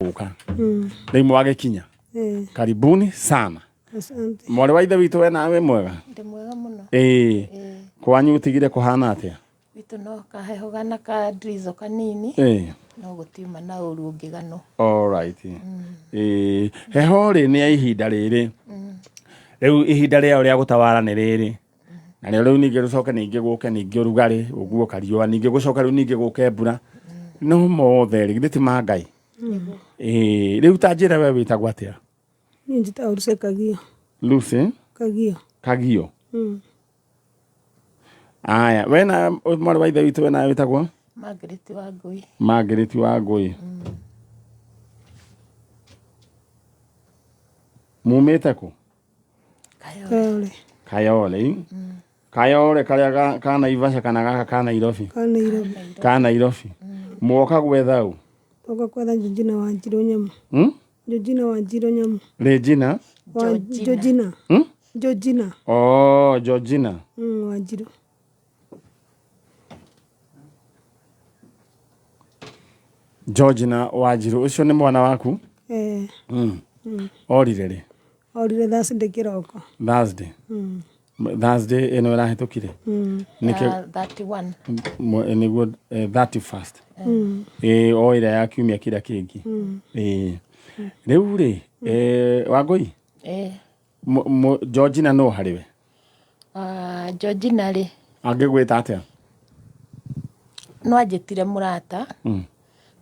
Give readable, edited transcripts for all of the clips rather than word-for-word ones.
Gũka rĩu mwagĩkinya. Karibuni sana. Asante. Mwarĩ wa ithe witũ, we nawe mwega? Ndĩ mwega mũno. Ĩĩ, kwanyu ũtigire kũhana atĩa? Gwitũ no kaheho gana ka drizzle kanini. No gũtiuma na ũru ũngĩganwo. Alright. Ĩĩ, heho rĩ nĩ ya ihinda rĩrĩ, rĩu ihinda rĩao rĩa gũtawara nĩ rĩrĩ, narĩo rĩu ningĩ rũcoke ningĩ gũke ningĩ ũrugarĩ ũguo kariũa, ningĩ gũcoka rĩu ningĩ gũke mbura, no mothe rĩ githĩ ti ma Ngai? Ĩĩ, rĩu ta njĩra, we wĩtagwo atĩa? Niĩ njĩtagwo Lucy Kagio. Lucy Kagio. Kagio. Aya, we na mwarĩ wa ithe witũ, we nawe wĩtagwo? Margaret wa Ngũi. Margaret wa Ngũi. Mumĩte kũ? Kayole. Kayole. Kayole. Kayole karĩa ka Naivasha kana gaka ka Nairobi? Ka Nairobi. Ka Nairobi. Mwoka gwetha ũ? Toka kwetha Georgina Wanjiru Nyamu. Georgina Wanjiru Nyamu. Regina? Wa Georgina. Georgina. Georgina. Oh, Georgina. Wanjiru. Georgina Wanjiru ũcio nĩ mwana waku? Eh. Orire rĩ? Orire Thursday kĩroko. Thursday. Thursday ĩno ĩrahĩtũkire? Nĩkĩo Ya 31. Nĩguo 31st. Ĩĩ, o ĩrĩa ya kiumia kĩrĩa kĩngĩ. Ĩĩ. Rĩu rĩ, Wangũi, Georgina nũ harĩ we? Ah, Georgina rĩ, Angĩgwĩta atĩa? No anjĩtire mũrata,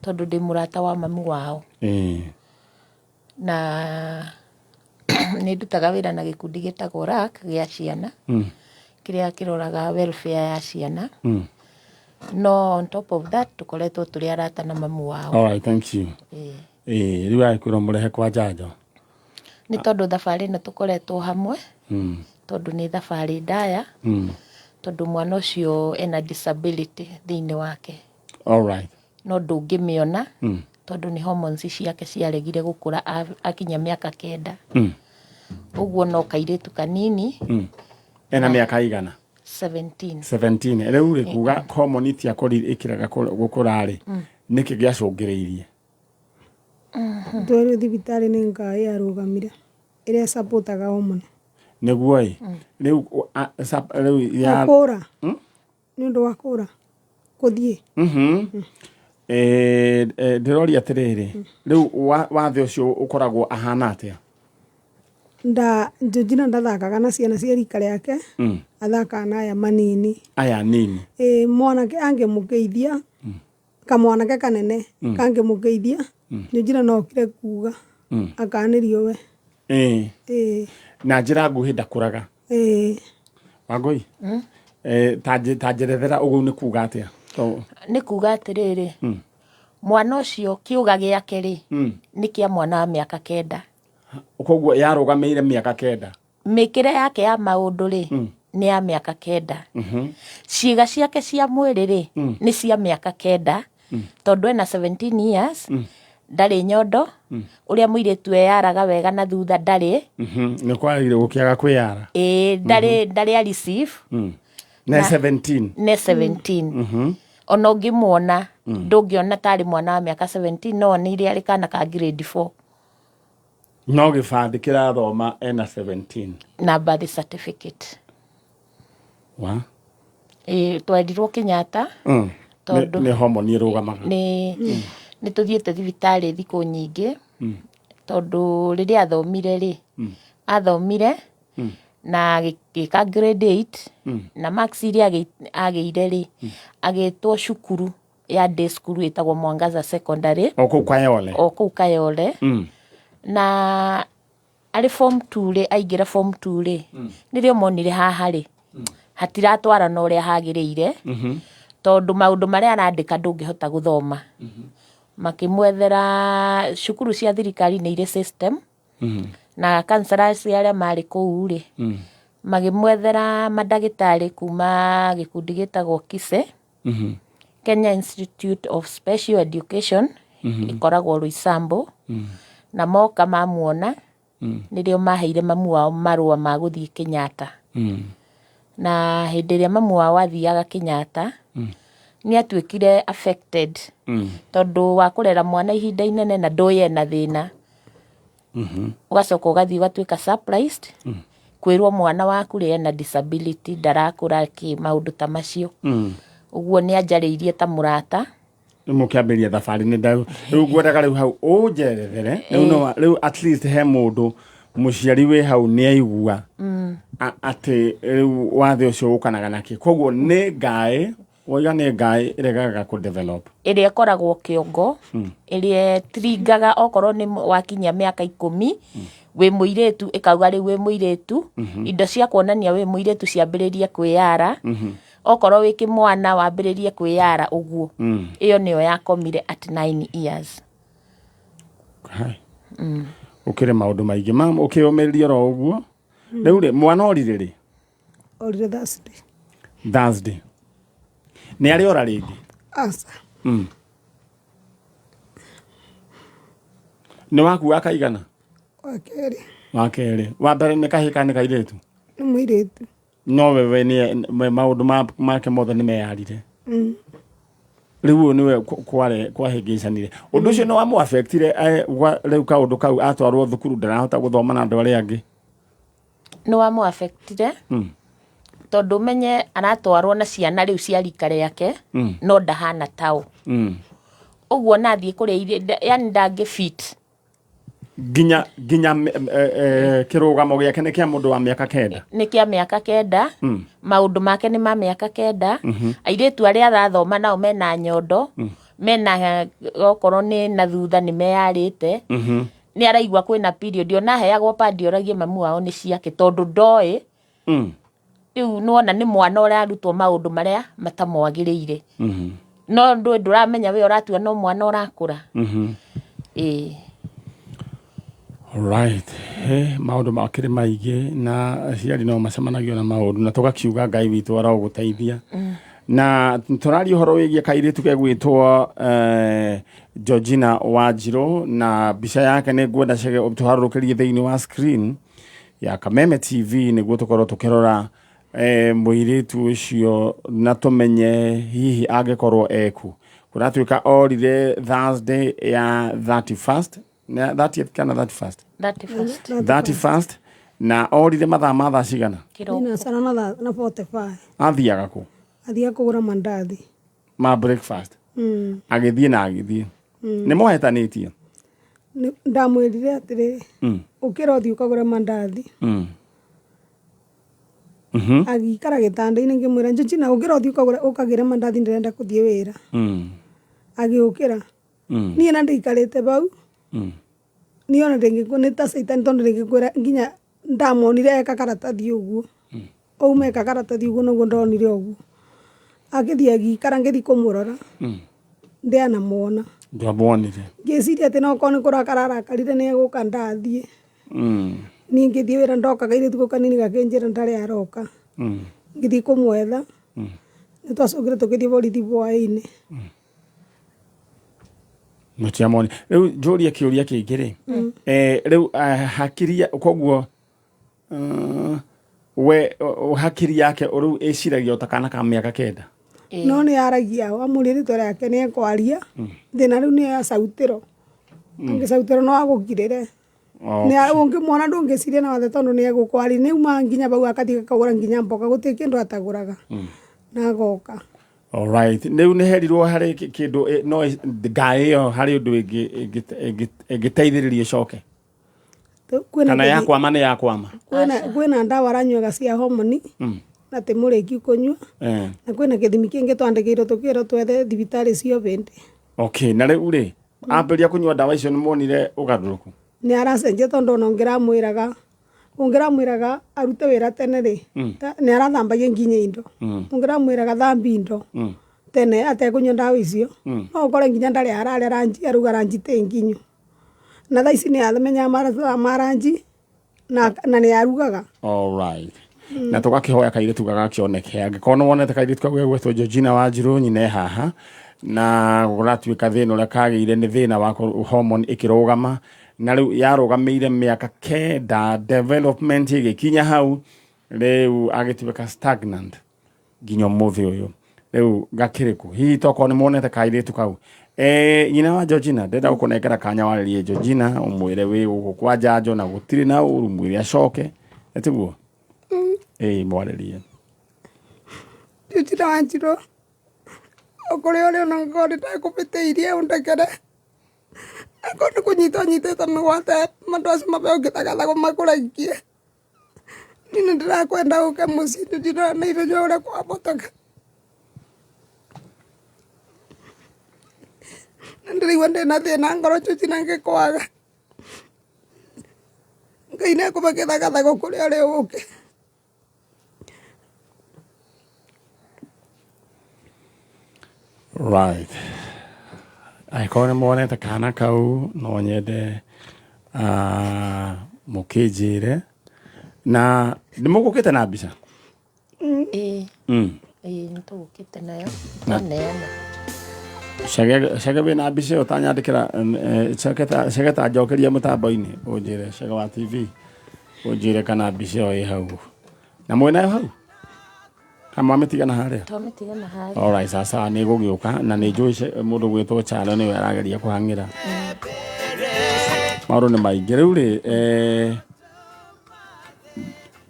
tondũ ndĩ mũrata wa mami wao. Na nĩ ndutaga wĩra na gĩkundi gĩtagwo RAC gĩa ciana, kĩrĩa kĩroraga welfare ya ciana. No on top of that, tũkoretwo tũrĩ arata na mamu wao. All right, thank you. Ĩĩ. Ĩĩ, rĩu agĩkwĩrwo mũrehe kwa njanjo. Nĩ tondũ thabarĩ ĩno tũkoretwo hamwe, tondũ nĩ thabarĩ ndaya, tondũ mwana ũcio ena disability thĩinĩ wake. All right. No ndũngĩmĩona, tondũ nĩ hormones ciake ciaregire gũkũra akinya mĩaka 9. Ũguo no kairĩtu kanini. Ena mĩaka igana? 17. 17. Rĩu rĩ, kuga hormone itiakorire ĩkĩrega gũkũra rĩ, nĩkĩ gĩacũngĩrĩirie? Twarirwo thibitarĩ nĩ ngai yarũgamire ĩrĩa ĩcapotaga hormone. Nĩguo ĩ rĩu rĩu ya Kũra. Nĩ ũndũ wa kũra. Kũthiĩ. Ndĩroria atĩrĩrĩ, rĩu wathe ũcio ũkoragwo ahana atĩa? Nda Georgina ndathakaga na ciana cia rika rĩake. Athakaga na aya manini. Aya nini. Ĩĩ, mwanake angĩmũgeithia, kamwanake kanene kangĩmũgeithia, Georgina no okire kuga akanĩrio we. Ĩĩ. Na njĩra nguhĩ, ndakũraga. Ĩĩ. Wangũi, ta njerethera ũguo nĩ kuga atĩa? Nĩ kuga atĩrĩrĩ, mwana ũcio kĩũga gĩake rĩ, nĩ kĩa mwana wa mĩaka 9. Koguo yarũgamĩire mĩaka 9. Mĩkĩre yake ya maũndũ rĩ, nĩ ya mĩaka 9. Ciĩga ciake cia mwĩrĩ rĩ, nĩ cia mĩaka 9, tondũ ena 17 years, ndarĩ nyondo ũrĩa mũirĩtu eyaraga wega na thutha ndarĩ. Nĩ kwagĩrĩire gũkĩaga kwĩyara. Ĩĩ, ndarĩ a receive. Ne 17. Ne 17. Ona ũngĩmuona, ndũngĩona tarĩ mwana wa mĩaka 17, no onire arĩ kana ka grade 4. No gĩbandĩ kĩrathoma ena 17. Na birth certificate. Wa Ĩĩ, twerirwo Kenyatta. Tondũ Nĩ hormone ĩrũgamaga. Nĩ tũthiĩte thibitarĩ thikũ nyingĩ, tondũ rĩrĩa athomire rĩ, athomire na agĩka grade 8, na marks iria agĩire rĩ, agĩtwo cukuru ya day school ĩtagwo Mwangaza Secondary. O kũu Kayole? O kũu Kayole. Na arĩ form 2 rĩ, aingĩra form 2 rĩ, nĩrĩo monire haha rĩ hatiratwarana ũrĩa hagĩrĩire, tondũ maũndũ marĩa arandĩka ndũngĩhota gũthoma. Makĩmwethera cukuru cia thirikari nĩ irĩ system, na counselors arĩa marĩ kũu rĩ, magĩmwethera mandagĩtarĩ kuma gĩkundi gĩtagwo KISE, Kenya Institute of Special Education, ĩkoragwo Roysambu. Na moka mamuona, nĩrĩo maheire mamu wao marũa ma gũthiĩ Kenyatta. Na hĩndĩ ĩrĩa mamu wao athiaga Kenyatta, Nĩ atuĩkire affected tondũ wa kũrera mwana ihinda inene na ndũĩ ena thĩna, ũgacoka ũgathiĩ ũgatuĩka surprised kwĩrwo mwana waku rĩ ena disability, ndarakũra kĩ, maũndũ ta macio. Ũguo nĩ anjarĩirie ta mũrata. Mũkĩambĩrĩria thabarĩ nĩ ndau rĩu ngwendaga rĩu hau ũnjerethere rĩu no rĩu at least he mũndũ mũciari wĩ hau nĩ aigua atĩ rĩu wathe ũcio ũkanaga nakĩ. Koguo nĩ ngaĩ woiga nĩ ngaĩ ĩregaga kũ develop. Ĩrĩa ĩkoragwo kĩongo, ĩrĩa ĩtringaga okorwo nĩ wakinyia mĩaka 10 wĩ mũirĩtu, ĩkauga rĩu wĩ mũirĩtu, indo cia kuonania wĩ mũirĩtu ciambĩrĩrie kwĩyara, okorwo wĩ kĩmwana wambĩrĩrie kwĩyara ũguo. Ĩyo nĩyo yakomire at 9 years. Hai. Ũkĩrĩ maũndũ maingĩ ma ũkĩũmĩrĩria oro ũguo. Rĩu rĩ, mwana orire rĩ? Orire Thursday. Thursday. Nĩ arĩ ora rĩngĩ? Aca. Nĩ waku wa kaigana? Wa kerĩ. Wa kerĩ. Wa mbere nĩ kahĩĩ kana nĩ kairĩtu? Nĩ mũirĩtu. No wewe nĩ maũndũ make mothe nĩ meyarire. Rĩu ũyũ nĩwe kwahĩngĩcanire. Ũndũ ũcio nĩ wamũ-affectire, rĩu kaũndũ kau atwarwo thukuru ndarahota gũthoma na andũ arĩa angĩ? Nĩ wamũ-affectire tondũ ũmenye aratwarwo na ciana rĩu cia rika rĩake, no ndahana tao. Ũguo nathiĩ kũrĩa irio, yani ndangĩ fit. Nginya kĩrũgamo gĩake nĩ kĩa mũndũ wa mĩaka 9? Nĩ kĩa mĩaka 9. Maũndũ make nĩ ma mĩaka 9. Airĩtu arĩa arathoma nao mena nyondo, mena okorwo nĩ na thutha nĩ meyarĩte. Nĩ araigua kwĩna period, ona aheagwo padi oragie mamu wao nĩ ciake tondũ ndoĩ. Rĩu nĩwona nĩ mwana ũrarutwo maũndũ marĩa matamwagĩrĩire. No ndũĩ, ndũramenya we ũratua no mwana ũrakũra. Ĩĩ. Right. He, maũndũ makĩrĩ maingĩ na aciari no macemanagio na maũndũ na tũgakiuga Ngai witũ arogũteithia. Na tũraria ũhoro wĩgiĩ kairĩtu gegwĩtwo Georgina Wanjirũ, na mbica yake nĩ ngwenda cege tũharũrũkĩrie thĩinĩ wa screen ya Kameme TV nĩguo tũkorwo tũkĩrora mũirĩtu ũcio na tũmenye hihi angĩkorwo eku. Kũratuĩka orire Thursday ya 31st, na 30th kana 31st? 31st. 31st, na orire mathaa ma thaa cigana? Kĩroko. Thinacara na 45. Athiaga kũ? Athiaga kũgũra mandathi. Ma breakfast. Agĩthiĩ na agĩthiĩ. Nĩ mwahetanĩtie? Ndamwĩrire atĩrĩrĩ, ũkĩra ũthiĩ ũkagũre mandathi. Agĩikara gĩtanda-inĩ, ngĩmwĩra, Georgina, ũkĩra ũthiĩ ũkagĩre mandathi, ndĩrenda kũthiĩ wĩra. Agĩũkĩra. Niĩ na ndĩikarĩte bau. Niĩ ona ndĩngĩkũ nĩ ta caitani tondũ ndĩngĩkwĩra nginya ndamonire eka karatathi ũguo. Auma eka karatathi ũguo noguo ndonire ũguo. Agĩthiĩ agĩikara, ngĩthiĩ kũmũrora. Ndianamuona. Ndwamuonire. Ngĩciria atĩ no korwo nĩ kũrakara arakarire nĩ egũka ndathiĩ. Niĩ ngĩthiĩ wĩra, ndoka kairĩtu kau kanini gakĩnjĩra ndarĩ aroka. Ngĩthiĩ kũmwetha. Nĩ twacokire tũgĩthiĩ borithi hwaĩ-inĩ. Mũtiamoni. Rĩu njũrie kĩũria kĩngĩ rĩ. Rĩu hakiri koguo we hakiri yake rĩu ĩciragia o ta kana ka mĩaka 9? No nĩ aragia, wamũria rĩtwa rĩake nĩ ekwaria. Thĩna rĩu nĩ acautĩro. Angĩcautĩrwo no agũkirĩre. Nĩ ũngĩmuona ndũngĩciria na wathe tondũ nĩ egũkwaria. Nĩ aumaga nginya bau akathiĩ akagũra nginya mboga, gũtirĩ kĩndũ atagũraga. Na agoka. Alright. Rĩu nĩ herirwo harĩ kĩndũ no ngaĩ ĩyo harĩ ũndũ ĩngĩteithĩrĩria ĩcoke? Kana yakwama nĩ yakwama? Kwĩna ndawa aranyuaga cia homoni na ti mũrĩkiu kũnyua. Na kwĩna gĩthimi kĩngĩ twandĩkĩirwo tũkĩrwo twethe thibitarĩ cio bĩndĩ. Okay, na rĩu rĩ, ambĩrĩria kũnyua ndawa icio nĩ muonire ũgarũrũku? Nĩ aracenjia tondũ ona ũngĩramwĩraga arute wĩra tene rĩ, nĩ arathambagia nginya indo. Ũngĩramwĩraga thambia indo tene atekũnyua ndawa icio, no ũkore nginya ndarĩ ararĩa ranji, aruga ranji tĩ nginyu. Na thaa ici nĩ amenyaga mathaa ma ranji na nĩ arugaga. Alright. Na tũgakĩhoya kairĩtu gagakĩoneke. Angĩkorwo nĩ wonete kairĩtu kau gegwĩtwo Georgina Wanjirũ, nyina e haha, na gũratuĩka thĩna ũrĩa kagĩire nĩ thĩna wa hormone ĩkĩrũgama, na rĩu yarũgamĩire mĩaka 9, development ĩgĩkinya hau, rĩu agĩtuĩka stagnant nginya ũmũthĩ ũyũ. Rĩu gakĩrĩ kũ? Hihi tokorwo nĩ muonete kairĩtu kau. Nyina wa Georgina, ndĩrenda gũkũnengera kanya warĩrie Georgina, ũmwĩre wĩ gũkũ kwa njanjo na gũtirĩ na ũru, mwĩre acoke. Ĩtiguo? Ĩĩ mwarĩrie. Georgina Wanjirũ, o kũrĩa ũrĩ ona ngorwo nĩndakũhĩtĩirie ũndekere. Akorwo nĩ kũnyita ũnyitĩte mĩgwate andũ acio maheo kĩthagathago makũrekie. Niĩ nĩ ndĩrakwenda ũke mũciĩ Georgina na ihenya ũrĩa kwahoteka. Nĩ ndĩraigua ndĩna thĩna ngoro Georgina ngĩkwaga. Ngai nĩ akũhe kĩthagathago kũrĩa ũrĩ ũke. Right. Angĩkorwo nĩ muonete kana kau no nyende mũkĩnjĩre na nĩ mũgũkĩte na mbica? Ĩĩ. Ĩĩ nĩ tũgũkĩte nayo twaneana. Chege Chege wĩna mbica ĩyo tanyandĩkĩra Chege ta Chege ta njokeria mũtambo-inĩ ũnjĩre Chege wa TV ũnjĩre kana mbica ĩyo ĩ hau na mwĩnayo hau kana mwamĩtigana harĩa? Twamĩtigana harĩa. Alright, sasa nĩ gũgĩũka na nĩ njũĩ mũndũ gwĩtwo Chalo nĩwe arageria kũhang'ĩra. Maũndũ nĩ maingĩ rĩu rĩ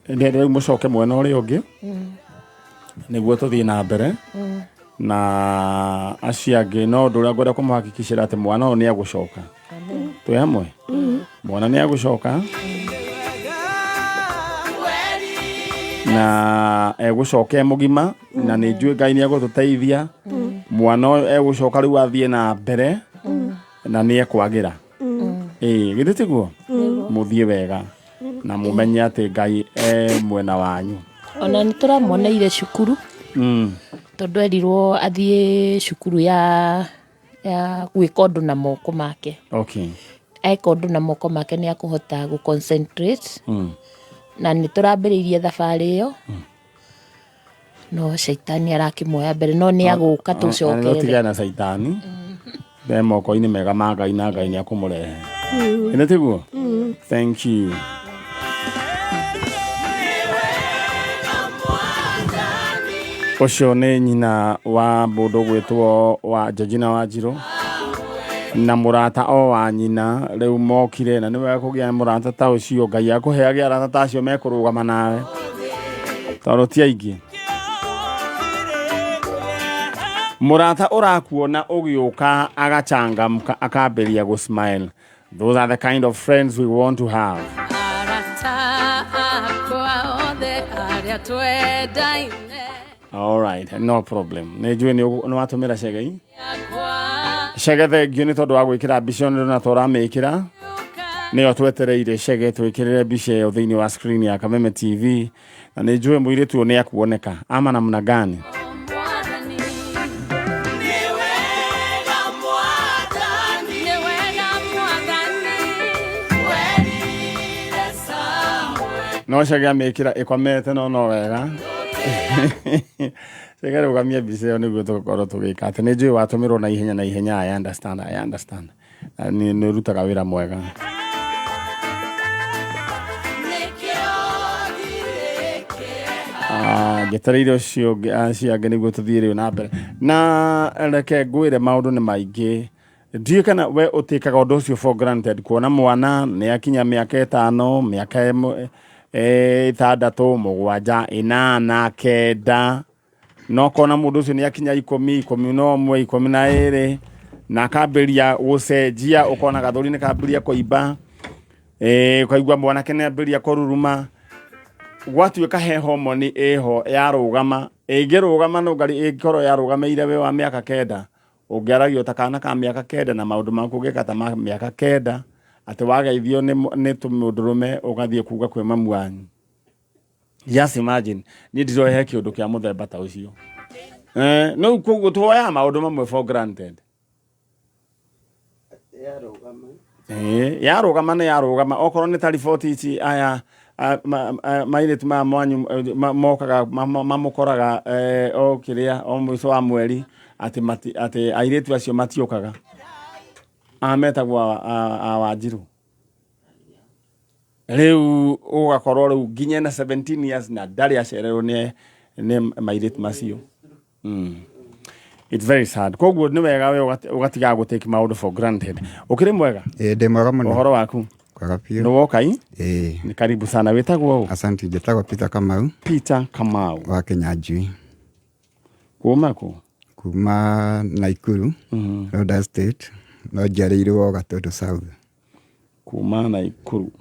ndĩrenda rĩu mũcoke mwena ũrĩa ũngĩ nĩguo tũthiĩ na mbere na acio angĩ no ũndũ ũrĩa ngwenda kũmũhakikicĩra atĩ mwana ũyũ nĩ egũcoka. Twĩ hamwe? Mwana nĩ egũcoka na egũcoka e mũgima na nĩ njũĩ Ngai nĩ egũtũteithia. Mwana ũyũ egũcoka rĩu athiĩ na mbere na nĩ ekwagĩra. Ĩĩ githĩ tiguo? Mũthiĩ wega na mũmenye atĩ Ngai e mwena wanyu. Ona nĩ tũramuoneire cukuru tondũ erirwo athiĩ cukuru ya ya gwĩka ũndũ na moko make. Eka ũndũ na moko make nĩ akũhota gũ concentrate. Na nĩ tũrambĩrĩirie thabarĩ ĩyo. No caitani arakĩmuoya mbere no nĩ agũka tũcokerere. Tigana na caitani. Be moko-inĩ mega ma Ngai na Ngai nĩ akũmũrehe. Ĩno tiguo? Thank you. Ũcio nĩ nyina wa mũndũ gwĩtwo wa Georgina Wanjirũ na mũrata o wa nyina rĩu mokire na nĩ wega kũgĩa na mũrata ta ũcio Ngai akũheage arata ta acio mekũrũgama nawe tondũ ti aingĩ. Mũrata ũrakuona ũgĩũka agachangamka akambĩrĩria gũ smile. Those are the kind of friends we want to have. Arata akwa othe arĩa twendaine. All right, no problem. Nĩ njũĩ nĩ watũmĩra Chege. Akwa. Chege thengio nĩ tondũ wa gwĩkĩra mbica ĩyo nĩ tũramĩkĩra. Nĩyo twetereire Chege twĩkĩrĩre mbica ĩyo thĩinĩ wa screen ya Kameme TV. Na nĩ njũĩ mũirĩtu ũyũ nĩ akuoneka. Ama namna gani? No Chege amĩkĩra ĩkomete no no wega. Chege rũgamia mbica ĩyo nĩguo tũgũkorwo tũgĩka atĩ nĩ njũĩ watũmĩrwo na ihenya na ihenya. I understand, I understand. Na nĩ ũrutaga wĩra mwega. Njetereire ũcio ũngĩ, acio angĩ nĩguo tũthiĩ rĩu na mbere. Na reke ngwĩre maũndũ nĩ maingĩ. Ndiũĩ kana we ũtĩkaga ũndũ ũcio for granted kuona mwana nĩ akinya mĩaka ĩtano, mĩaka ĩtandatũ, mũgwanja, ĩnana, kenda, na ũkona mũndũ ũcio nĩ akinya ikũmi, 11, 12, na akambĩrĩria gũcenjia, ũkona gathũri nĩ kambĩrĩria kũimba, ũkaigua mwanake nĩ ambĩrĩria kũruruma, gwatuĩka he homoni ĩho yarũgama, ĩngĩrũgama no ngari ĩngĩkorwo yarũgamĩire wĩ wa mĩaka 9, ũngĩaragio ta kana ka mĩaka 9 na maũndũ maku ũngĩka ta ma mĩaka 9, atĩ wageithio nĩ tũmũndũrũme ũgathiĩ kuga kwĩ mamu wanyu. Just imagine, niĩ ndiroĩ he kĩũndũ kĩa mũthemba ta ũcio. No koguo tuoyaga maũndũ mamwe for granted. Yarũgama nĩ yarũgama, okorwo nĩ ta riboti ici aya mairĩtu maya mwanyu mokaga mamũkoraga o kĩrĩa o mũico wa mweri atĩ atĩ airĩtu acio matiũkaga. Metagwo a Wanjirũ. Rĩu ũgakorwo rĩu nginya na 17 years na ndarĩ acererwo nĩ mairĩtu macio. It's very sad. Koguo nĩ wega we ũgatigaga gũ take maũndũ for granted. Ũkĩrĩ mwega? Ĩĩ, ndĩ mwega mũno. Ũhoro waku? Kwega Nĩ biũ. woka i? Ĩĩ. Nĩ karibu sana. Wĩtagwo ũ? Asante, njĩtagwo Peter Kamau. Peter Kamau. Wa Kinyanjui. Kuma kũ? Kuma Naikuru, Rhoda State, no njiarĩirwo Gatundu South. Kuma Naikuru.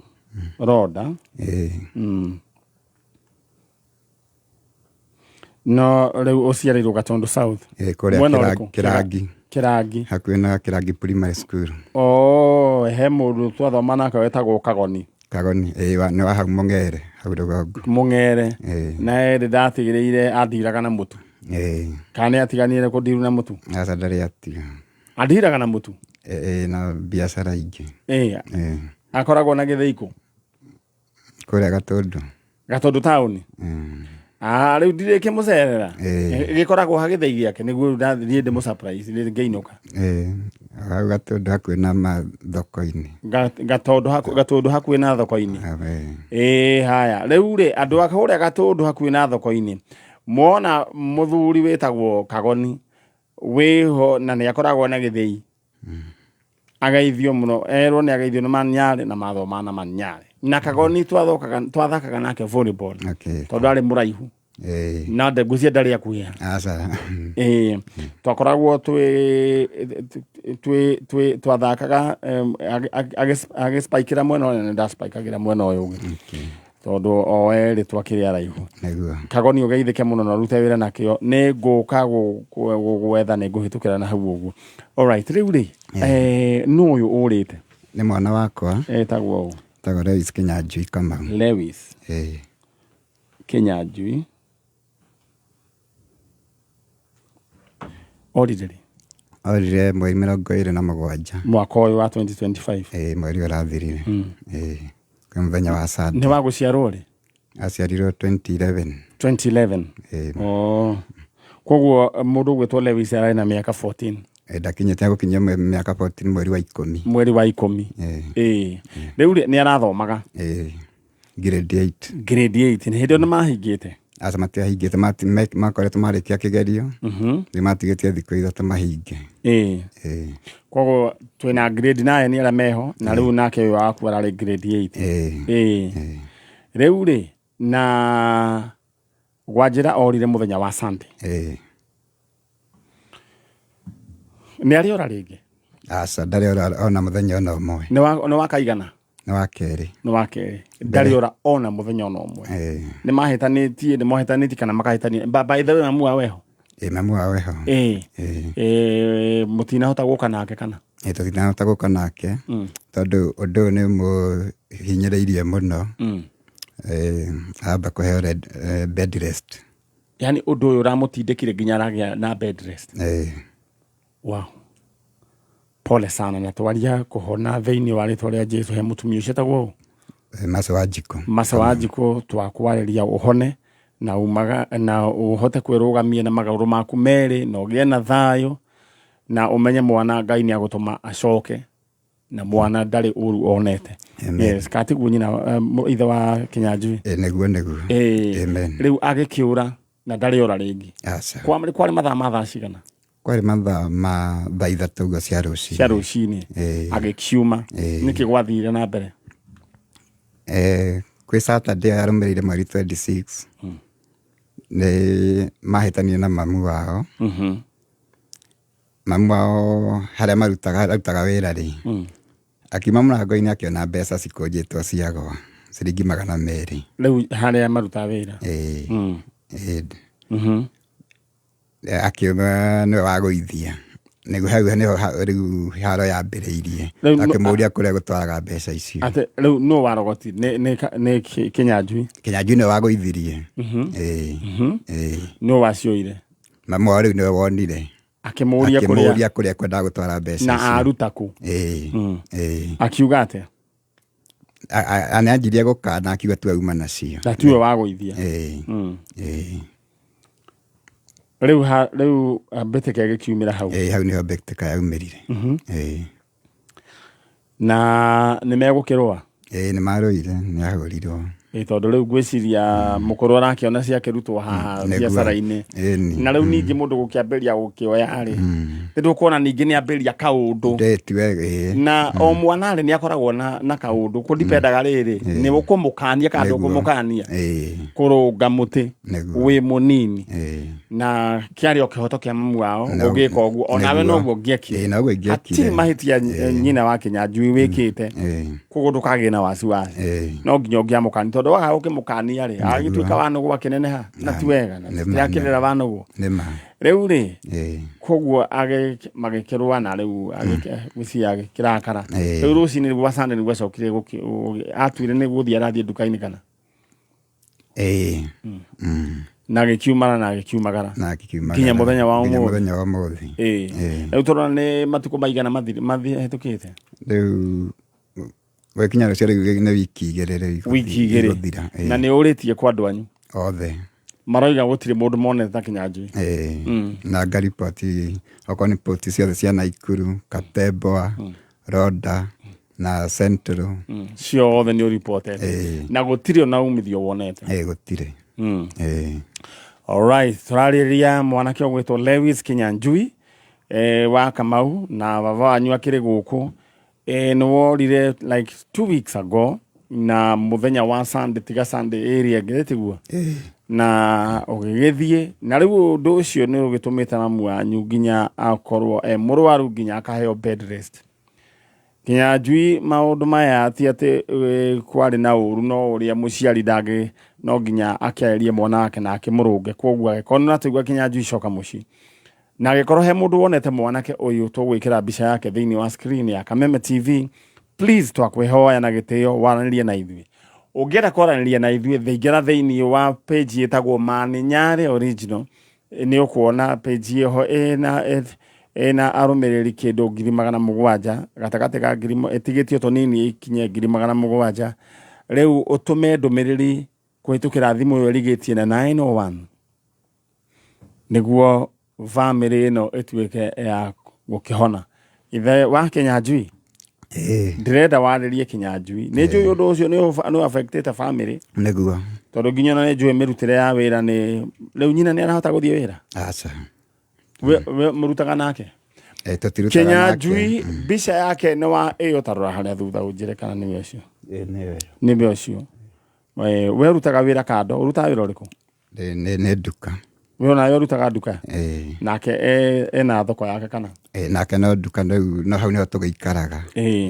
Rhoda. Ĩĩ. No rĩu ũciarĩirwo Gatundu South. Ĩĩ, kũrĩa Mwena ũrĩkũ? Kĩrangi. Kĩrangi. Hakuhĩ na Kĩrangi Primary School. Oh, he mũndũ twathoma nake wetagwo Kagoni. Kagoni, ĩĩ, nĩ wa hau Mũng'ere, hau rũgongo. Mũng'ere. Ĩĩ. Na erĩ ndatigĩrĩire andiraga na mũtu. Ĩĩ. Kana nĩ atiganire kũndiru na mũtu? Aca ndarĩ atiga. Andiraga na mũtu? Ĩĩ, na biacara ingĩ. Ĩĩ. Ĩĩ. Akoragwo na gĩthĩi kũ? Kũrĩa Gatundu. Gatundu taũni? Ah, rĩu ndirĩkĩmũcerera. Ĩĩ. Gĩkoragwo ha gĩthĩi gĩake nĩguo rĩu ndathiĩ ndĩmũ surprise rĩrĩ ngĩinũka. Ĩĩ, hau Gatundu hakuhĩ na mathoko-inĩ. Gatundu hakuhĩ na thoko-inĩ. Ĩĩ. Ĩĩ, haya. Rĩu rĩ, andũ a kũrĩa Gatundu hakuhĩ na thoko-inĩ, mwona mũthuri wĩtagwo Kagoni wĩho na nĩ akoragwo na gĩthĩi. Ageithio mũno, erwo nĩ ageithio nĩ Manyarĩ na mathoma na Manyarĩ. Na Kagoni twathakaga nake volleyball. Okay. Tondũ arĩ mũraihu. Ĩĩ. Na ngwĩciria ndarĩ akuhĩ. Aca. Ĩĩ. Twakoragwo twĩ twathakaga, agĩspikĩra mwena ũyũ na ndaspikagĩra mwena ũyũ ũngĩ. Okay. Tondũ o erĩ twakĩrĩ araihu. Nĩguo. Kagoni ũgeithĩke mũno na ũrute wĩra nakĩo. Nĩ ngũka gũgwetha, nĩ ngũhĩtũkĩra na hau ũguo. Alright, rĩu rĩ, nũ ũyũ ũrĩte? Nĩ mwana wakwa. Etagwo ũ? Etagwo Lewis Kinyanjui Kamau. Lewis. Ĩĩ. Kinyanjui. Orire rĩ? Orire mweri 27. Mwaka ũyũ wa 2025. Ĩĩ, mweri ũrathirire. Ĩĩ. Kwĩ mũthenya wa Sunday. Nĩ wa gũciarwo rĩ? Aciarirwo 2011. 2011. Ĩĩ. Oh. Koguo mũndũ ũgwĩtwo Lewis ararĩ na mĩaka 14. Ĩĩ, ndakinyĩte gũkinyia mĩaka 14 mweri wa 10. Mweri wa 10. Ĩĩ. Ĩĩ. Rĩu rĩ, nĩ arathomaga? Ĩĩ. Grade 8. Grade 8. Nĩ hĩndĩ ĩyo nĩ mahingĩte? Aca matiahingĩte, makoretwo marĩkia kĩgerio. Rĩu matigĩtie thikũ 3 mahinge. Ĩĩ. Ĩĩ. Koguo twĩna grade 9 arĩa meho, na rĩu nake ũyũ waku ararĩ grade 8. Ĩĩ. Ĩĩ. Rĩu rĩ, na gwanjĩra orire mũthenya wa Sunday. Ĩĩ. Nĩ arĩ ora rĩngĩ? Aca, ndarĩ ora ona mũthenya ona ũmwe. Nĩ wa kaigana? Nĩ wa kerĩ. Nĩ wa kerĩ. Ndarĩ ora ona mũthenya ona ũmwe. Ĩĩ. Nĩ mahĩtanĩtie, nĩ mohĩtanĩtie kana makahĩtania. By the way, mamu wao eho? Ĩĩ, mamu wao eho. Ĩĩ. Ĩĩ. Ĩĩ, mũtinahota gũka nake kana? Ĩĩ, tũtinahota gũka nake. Tondũ ũndũ ũyũ nĩ mũhinyĩrĩirie mũno. Ĩĩ, amba kũheo bed rest. Yaani ũndũ ũyũ ũramũtindĩkire nginya aragĩa na bed rest. Ĩĩ. Wow. Pole sana, na twaria kũhona thĩinĩ wa rĩtwa rĩa Jesu. He mũtumia ũcio etagwo ũ? Mace wa Njikũ. Mace wa Njikũ, twakwarĩria ũhone na umaga, na ũhote kwĩrũgamia na magũrũ maku merĩ, na ũgĩe na thayũ, na ũmenye mwana Ngai nĩ agũtũma acoke, na mwana ndarĩ ũru onete. Amen. Yes, katiguo nyina, ithe wa Kinyanjui. Ĩĩ, nĩguo, nĩguo. Ĩĩ. Amen. Rĩu agĩkĩũra na ndarĩ ora rĩngĩ. Aca. Kwarĩ mathaa ma thaa cigana? Kwarĩ mathaa ma thaa 3 ũguo cia rũcinĩ. Cia rũcinĩ. Ĩĩ. Agĩkiuma. Ĩĩ. Nĩkĩ gwathire na mbere? Kwĩ Saturday yarũmĩrĩire mweri 26. Nĩ mahĩtanire na mamu wao. Mamu wao harĩa arutaga wĩra rĩ. Akiuma mũrango-inĩ akĩona mbeca cikũnjĩtwo ciagwa ciringi 200. Rĩu harĩa marutaga wĩra? Ĩĩ. Ĩĩ. Akiuga nĩwe wagũithia. Nĩguo hau nĩho rĩu haro yambĩrĩirie. Rĩu no- Akĩmũria kũrĩa gũtwaraga mbeca icio. Atĩ rĩu nũ warogoti? Nĩ Kinyanjui? Kinyanjui nĩwe wagũithirie. Ĩĩ. Ĩĩ. Nũ wacioire? Mamu wao rĩu nĩwe wonire. Akĩmũria kũrĩa Akĩmũria kũrĩa kwendaga gũtwara mbeca Na icio. aruta kũ? Ĩĩ. Ĩĩ. Akiuga atĩa? Nĩanjirie gũkana akiuga tiwe uma nacio. Na tiwe wagũithia. Ĩĩ. Ĩĩ. Rĩu rĩu mbĩtĩka ĩgĩkiumĩra hau. Ĩĩ, hau nĩho mbĩtĩka yaumĩrire. Ĩĩ. Na nĩ megũkĩrũa? Ĩĩ, nĩ marũire, nĩ ahũrirwo. Ĩ, tondũ rĩu ngwĩciria mũkũrũ arakĩona ciakĩrutwo haha Nĩguo. biacara-inĩ Ĩni. Na rĩu ningĩ mũndũ gũkĩambĩrĩria gũkĩoya rĩ, nĩ ndũkuona ningĩ nĩ ambĩrĩria kaũndũ. Ndĩtue ĩĩ. Na o mwana rĩ, nĩ akoragwo na kaũndũ kũdipendaga rĩrĩ nĩ ũkũmũkania kana Nĩguo. ndũkũmũkania Ĩĩ. kũrũnga mũtĩ Nĩguo. wĩ mũnini. Ĩĩ. Na kĩarĩ o kĩhoto kĩa mamu wao No- ũgĩka ũguo, onawe nĩguo. noguo ũngĩekire. Ĩĩ, noguo ingĩekire. Hatirĩ mahĩtia nyina wa Kĩnyanjui wĩkĩte. Ĩĩ. Koguo ndũkagĩe na wasiwasi. Ĩĩ. No nginya ũngĩamũkania, tondũ waga gũkĩmũkania rĩ, agĩtuĩka wa nũgũ akĩneneha, na ti wega, na Nĩ ma, tũtirakĩrĩra wa nũgũ. Nĩ ma. Rĩu rĩ, Ĩĩ. koguo magĩkĩrũa, na rĩu gwĩciria agĩkĩrakara. Ĩĩ. Rĩu rũcinĩ rwa Sunday nĩguo acokire atuire nĩ gũthiĩ arathiĩ nduka-inĩ kana Ĩĩ. Na agĩkiumara na agĩkiumagara. Na akiumagara. Nginya mũthenya wa Nginya ũmũthĩ. Mũthenya wa ũmũthĩ. Ĩĩ. Ĩĩ. Rĩu tũrona nĩ matukũ maigana mahĩtũkĩte? Rĩu gwakinya rũcio rĩu nĩ wiki 2 rĩu Wiki 2. Igũthira. Ĩĩ. Na nĩ ũrĩtie kwa andũ anyu? Othe. Maroiga gũtirĩ mũndũ monete ta Kĩnyanjui. Ĩĩ. Na ngariboti okorwo nĩ poti ciothe cia Naikuru, Kaptembwa, Ronda na Central. Ciothe nĩ ũripotete? Ĩĩ. Na gũtirĩ ona umithio wonete? Ĩĩ, gũtirĩ. Ĩĩ. Alright, tũrarĩrĩria mwanake ũgwĩtwo Lewis Kinyanjui wa Kamau, na baba wanyu akĩrĩ gũkũ. Nĩ worire like 2 weeks ago, na mũthenya wa Sunday, tiga Sunday ĩrĩa ĩngĩ, tiguo? Na ũgĩgĩthiĩ, na rĩu ũndũ ũcio nĩ ũgĩtũmĩte mamu wanyu nginya akorwo e mũrwaru, nginya akaheo bed rest. Kinyanjui, maũndũ maya ti atĩ kwarĩ na ũru, no ũrĩa mũciari ndangĩ, no nginya akĩarĩrie mwana wake na akĩmũrũnge. Koguo angĩkorwo nĩ ũratũigua, Kinyanjui, coka mũciĩ. Na angĩkorwo he mũndũ wonete mwanake ũyũ, tũgwĩkĩra mbica yake thĩinĩ wa screen ya Kameme TV. Please, twakwĩhoya na gĩtĩo waranĩrie na ithuĩ. Ũngĩenda kwaranĩria na ithuĩ, thaingĩra thĩinĩ wa page ĩtagwo Mani Nyarĩ Original. Nĩ ũkuona page ĩho ĩna arũmĩrĩri kĩndũ 700,000, gatagatĩ ka ngiri ĩtigĩtio tũnini ikinye 700,000. Rĩu ũtũme ndũmĩrĩri kũhĩtũkĩra thimũ ĩyo ĩrigĩtie na 901 nĩguo bamĩrĩ ĩno ĩtuĩke ya gũkĩhona. Ithe wa Kĩnyanjui, Ĩĩ. ndĩrenda warĩrie Kĩnyanjui. Nĩ njũĩ ũndũ ũcio nĩ affectĩte bamĩrĩ, Nĩguo. tondũ nginya ona nĩ njũĩ mĩrutĩre ya wĩra nĩ rĩu nyina nĩ arahota gũthiĩ wĩra? Aca. We mũrutaga nake? Ĩĩ, tũtirutaga nake. Kĩnyanjui, mbica yake nĩ wa ĩyo, tarora harĩa thutha ũnjĩre kana nĩwe ũcio. Ĩĩ, nĩwe. Nĩwe ũcio. We ũrutaga wĩra kando, ũrutaga wĩra ũrĩkũ? Nĩ nduka. We onawe ũrutaga nduka? Ĩĩ. Nake ena thoko yake kana? Ĩĩ, nake no nduka rĩu, no hau nĩho tũgĩikaraga.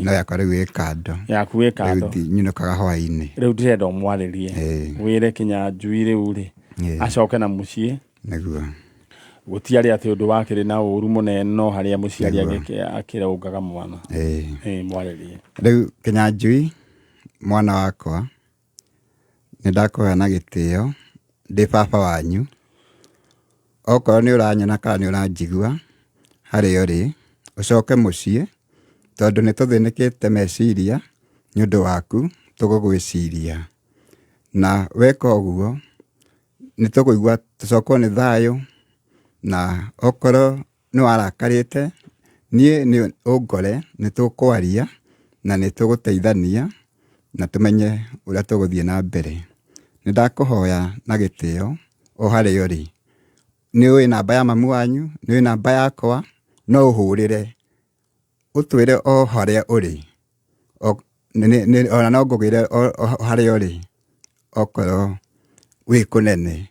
No yakwa rĩu ĩ kando. Yaku ĩ Rĩu kando. Nyinũkaga hwaĩ-inĩ. Rĩu ndĩrenda ũmwarĩrie, wĩre Kĩnyanjui rĩu rĩ, acoke na mũciĩ. Nĩguo. Gũtiarĩ atĩ ũndũ wakĩrĩ na ũru mũnene, no harĩa mũciari Nĩguo. akĩrũngaga mwana. Ĩĩ. Ĩĩ, mwarĩrie. Rĩu Kĩnyanjui, mwana wakwa, nĩ ndakũhoya na gĩtĩo ndĩ baba wanyu, okorwo nĩ ũranyona kana nĩ ũranjigua harĩa ũrĩ, ũcoke mũciĩ, tondũ nĩ tũthĩnĩkĩte meciria nĩ ũndũ waku tũgũgwĩciria. Na weka ũguo nĩ tũkũigua tũcokwo nĩ thayũ, na okorwo nĩ warakarĩte, niĩ nĩ ũngore, nĩ tũkwaria na nĩ tũgũteithania na tũmenye ũrĩa tũgũthiĩ na mbere. Nĩ ndakũhoya na gĩtĩo o harĩa ũrĩ. Nĩ ũĩ namba ya mamu wanyu, nĩ ũĩ namba yakwa, no ũhũrĩre ũtwĩre o harĩa ũrĩ. Ona no ngũgĩre o harĩa ũrĩ okorwo wĩ kũnene,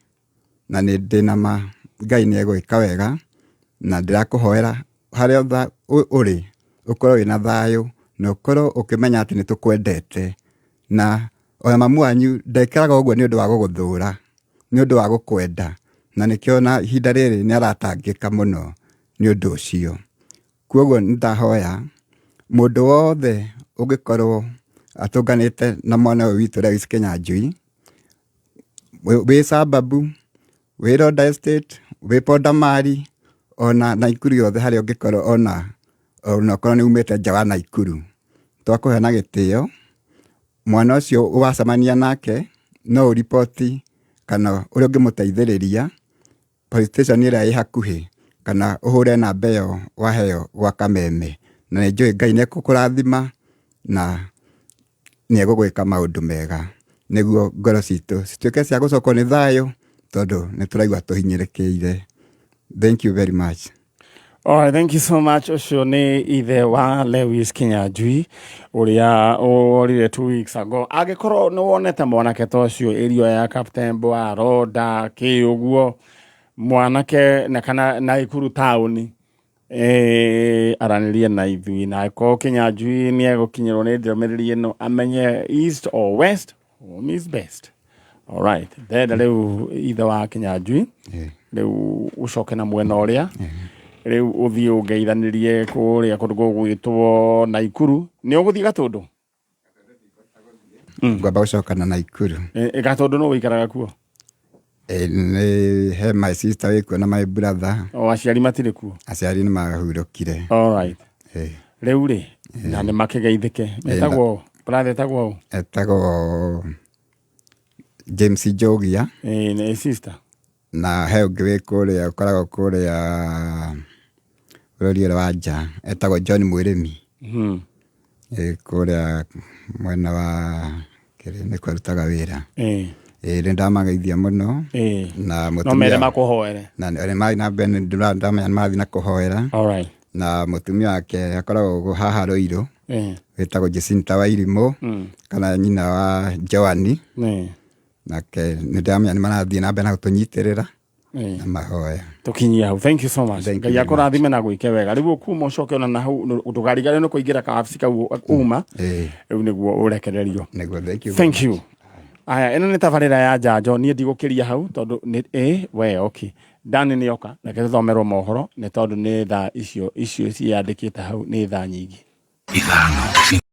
na nĩ ndĩna ma Ngai nĩ egwĩka wega, na ndĩrakũhoera harĩa ũrĩ ũkorwo wĩna thayũ, na ũkorwo ũkĩmenya atĩ nĩ tũkwendete, na ona mamu wanyu ndekĩraga ũguo nĩ ũndũ wa gũgũthũra, nĩ ũndũ wa gũkwenda, na nĩkĩo na ihinda rĩrĩ nĩ aratangĩka mũno nĩ ũndũ ũcio. Koguo nĩ ndahoya mũndũ wothe ũngĩkorwo atũnganĩte na mwana ũyũ witũ Lewis Kĩnyanjui, wĩ Sababu, wĩ Ronda Estate, wĩ Pondamali, ona Naikuru yothe harĩa ũngĩkorwo, ona okorwo nĩ umĩte nja wa Naikuru, twakũhe na gĩtĩo mwana ũcio wacemania nake no ũriboti kana ũrĩa ũngĩmũteithĩrĩria police station ĩrĩa ĩ hakuhĩ, kana ũhũre namba ĩyo waheo gwa Kameme, na nĩ njũĩ Ngai nĩ ekũkũrathima na nĩ egũgwĩka maũndũ mega. Nĩguo ngoro citũ cituĩke cia gũcokwo nĩ thayũ, tondũ nĩ tũraigua tũhinyĩrĩkĩire. Thank you very much. All right, thank you so much. Ũcio nĩ ithe wa Lewis Kinyanjui ũrĩa orire 2 weeks ago. Angĩkorwo nĩ wonete mwanake ta ũcio area ya Kaptembwa, Ronda, kĩ ũguo mwanake na kana Naikuru taũni, aranĩrie na ithuĩ, na angĩkorwo Kinyanjui nĩ egũkinyĩrwo nĩ ndũmĩrĩri ĩno, amenye east or west, home is best. All right, ndĩrenda rĩu ithe wa Kinyanjui rĩu ũcoke na mwena ũrĩa rĩu ũthiĩ ũngeithanĩrie kũrĩa kũndũ gũgwĩtwo Naikuru. Nĩ ũgũthiĩ Gatũndũ? Ngwamba gũcoka na Naikuru. Gatũndũ nũ wĩikaraga kuo? Nĩ he my sister wĩkuo na my brother. O aciari matirĩ kuo? Aciari nĩ mahurũkire. All right. Rĩu rĩ, na nĩ makĩgeithĩke. Etagwo brother, etagwo ũ? Etagwo James Njogia. Nĩ sister? Na he ũngĩ wĩ kũrĩa, ũkoragwo kũrĩa bũrũri ũrĩa wa nja, etagwo John Mwĩrĩmi. Kũrĩa mwena wa kĩrĩa nĩkuo arutaga wĩra. Nĩ ndamageithia mũno. Na No mere makũhoere. Na nĩ mathiĩ na mbere, ndamenya nĩ marathiĩ na kũhoera. All right. Na mũtumia wake akoragwo haha Ruiru, wĩtagwo Jacinta Wairimũ, kana nyina wa Joani. Nake nĩ ndĩramenya nĩ marathiĩ na mbere na gũtũnyitĩrĩra na mahoya. Tũkinyie hau. Thank you so much. Thank you Ngai very. Akũrathime na gwĩke wega. Rĩu ũkuma ũcoke ona na hau ndũkariganĩrwo nĩ kũingĩra kawabici kau uma. Rĩu nĩguo ũrekererio. Nĩguo, thank you. Thank you. Aya, ĩno nĩ tabarĩra ya njanjo. Niĩ ndigũkĩria hau tondũ nĩ ĩ we okay dani nĩ oka. Reke tũthomerwo mohoro nĩ tondũ nĩ thaa icio icio ciandĩkĩte hau nĩ thaa nyingĩ. 5.